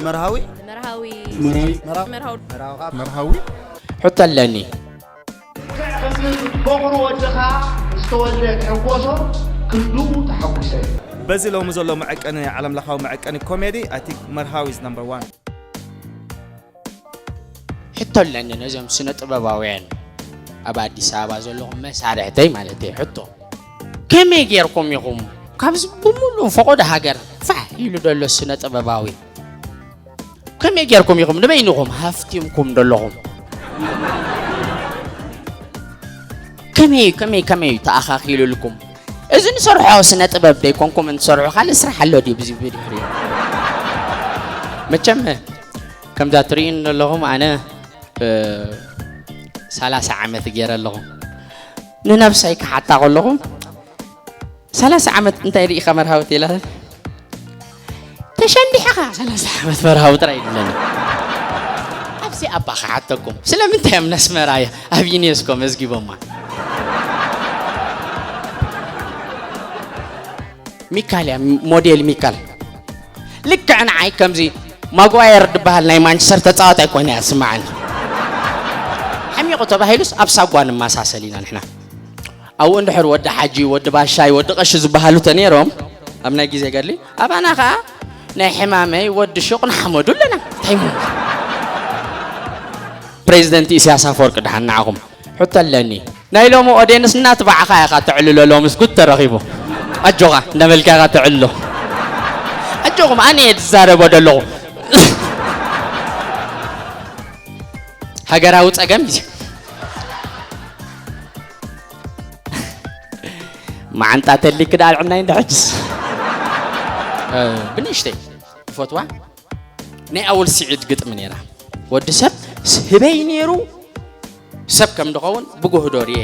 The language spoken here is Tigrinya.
መርሃዊ መርሃዊ መራዊ መርሃዊ መርሃዊ ሕቶ ኣለኒ። ልክዕ ከምዚ በቑሩ ወድኻ ዝተወልደ ትሕጎሶ ክንድኡ ተሓጒሰ። በዚ ሎሚ ዘሎ መዐቀኒ ዓለም ለኻዊ መዐቀኒ ኮሜዲ I think መርሃዊ is number one። ሕቶ ኣለኒ ነዞም ስነ ጥበባውያን ኣብ ኣዲስ ኣበባ ዘለኹም መሳርሕተይ ማለት እዩ። ሕቶ ከመይ ጌርኩም ኢኹም ካብዚ ብምሉእ ፈቆዶ ሃገር ፋሕ ኢሉ ዘሎ ስነ ጥበባዊ ከመይ ጌርኩም ኢኹም ንበይንኹም ሃፍቲምኩም ዘለኹም? ከመይ ከመይ ከመይ ተኣኻኺሉልኩም? እዚ ንሰርሖ ስነ ጥበብ ደይኮንኩም እንትሰርሑ ካልእ ስራሕ ኣሎ ድዩ ብዚ ብድሕሪኡ? መቸም ከምዛ ትርእዩን ዘለኹም ኣነ እ፣ ሰላሳ ዓመት ገይረ ኣለኹ። ንነብሰይ ክሓታ ከለኹ ሰላሳ ዓመት እንታይ ርኢኻ መርሃዊ ትብል ኢላ ተሸንዲሕኻ ሰላሳ ዓመት መርሃዊ ጥራይ ይድለኒ። ኣብዚ ኣባ ክሓተኩም ስለምንታይ እዮም ነስመራ ኣብ ዩኔስኮ መዝጊቦማ? ሚካል እያ ሞዴል ሚካል ልክዕ ንዓይ ከምዚ ማጓየር ዝበሃል ናይ ማንቸስተር ተፃዋታይ ኮይና እያ ስማዓኒ። ሓሚቑ ተባሂሉስ ኣብ ሳጓ ንመሳሰል ኢና ንሕና። ኣብኡ እንድሕር ወዲ ሓጂ ወዲ ባሻይ ወዲ ቀሺ ዝበሃሉ ተነይሮም ኣብ ናይ ግዜ ገድሊ ኣባና ከዓ ናይ ሕማመይ ወዲ ሹቕ ንሓመዱ ኣለና። እንታይ ሞ ፕሬዚደንት ኢሳያስ ኣፈወርቂ ደሓን ንዓኹም ሕቶ ኣለኒ። ናይ ሎሚ ኦዴንስ እናትባዕኻ ኢኻ ተዕልሎ ሎምስ ጉድ ተረኺቡ። ኣጆኻ እንዳበልካ ኢኻ ተዕልሎ። ኣጆኹም ኣነ እየ ዝዛረቦ ዘለኹ። ሃገራዊ ጸገም እዩ። መዓንጣ ተሊክ ዳ ኣልዕናይ እንዳ ሕጅስ ብንእሽተይ ትፈትዋ ናይ ኣወል ስዒድ ግጥሚ ነይራ። ወዲ ሰብ ህበይ ነይሩ ሰብ ከም ድኸውን ብጉህዶ ርየ።